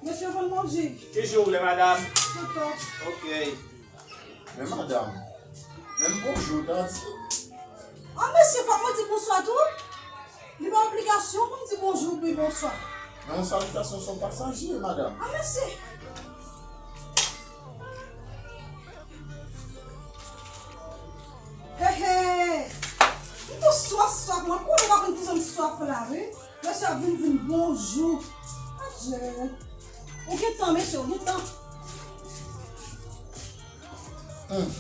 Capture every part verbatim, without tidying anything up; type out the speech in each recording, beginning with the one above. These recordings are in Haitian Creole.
Mesye, vann manje. Ki jou w vle, madanm? Sou top. Ok. Men madanm, menm bonjou w ta di. An, mesye, fòk mwen di bonswa tou. Li pa obligasyon pou m di bonjou oubyen bonswa. Men yon salitasyon se yon pasaje, madanm. An, mesye. He, he. M tou swaf, swaf. Mwen konnen pa konn kijan m swaf la, wi. Mesye ap vin di m bonjou. Adje. Ou gen tan, mesye, ou gen tan. Hmm.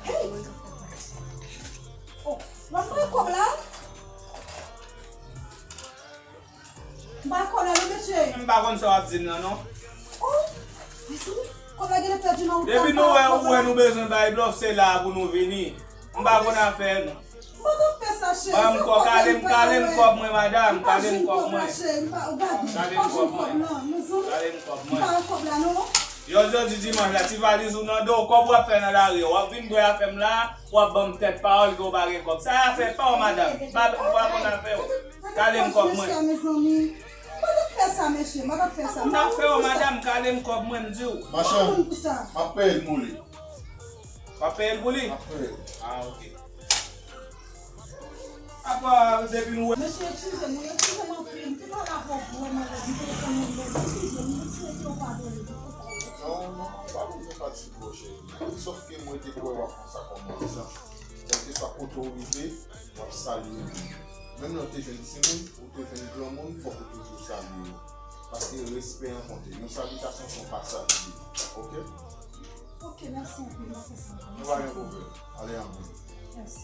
Hey! Oh, w ap pran kòb la? M pa kòb la non, mesye. M pa konn sa w ap di m nan, non. Oh, mezanmi, kòb la genlè pèdi nan wout la. Depi nou wè, ou wè nou bezwen bay blòf, se la a pou nou vini. M pa konn afè nou. M pa t ap fè sa, cheri. Ban m kòb, kale m, kale m kòb mwen, madanm, kale m kòb mwen. Kale m kòb mwen. Kale m kòb mwen. Yo, jodi dimanch la, ti valiz ou nan do w, kòb w ap fè nan lari a, w ap vin bwè afè m la, w ap ban m tèt pawòl ke w pa gen kòb. Sa afè pa w, madanm. M pa, m pa konn afè w. Kale m kòb mwen. Mwen pa t ap fè sa, mesye, mwen pa t ap fè sa. Mwen pa konn pou sa. Afè w, madanm, kale m kòb mwen, m di w. Machann, m ap peye l pou li. W ap peye l pou li? M ap peye l. Ah, ok. Apa, depi nou wè. Mesye, eskize m, wi, eskize m anpil. M te pale avè w vrèman lè, m te konn yon lè. Eskize m, m swete w padone. Non, non, ou pa bezwen fatige w, cheri. Sòf ke mwen te kwè w ap fè sa kòm egzanp. Kèlkeswa kote w rive, w ap salye moun. Menm lè w te jwenn timoun, ou te jwenn granmoun, fòk ou toujou salye yo. Paske respè an konte. Yon salitasyon se yon pasaj li. Ok? Ok, mèsi anpil. M ap fè sa. Nou pa gen pwoblèm. Ale anpil. Mèsi.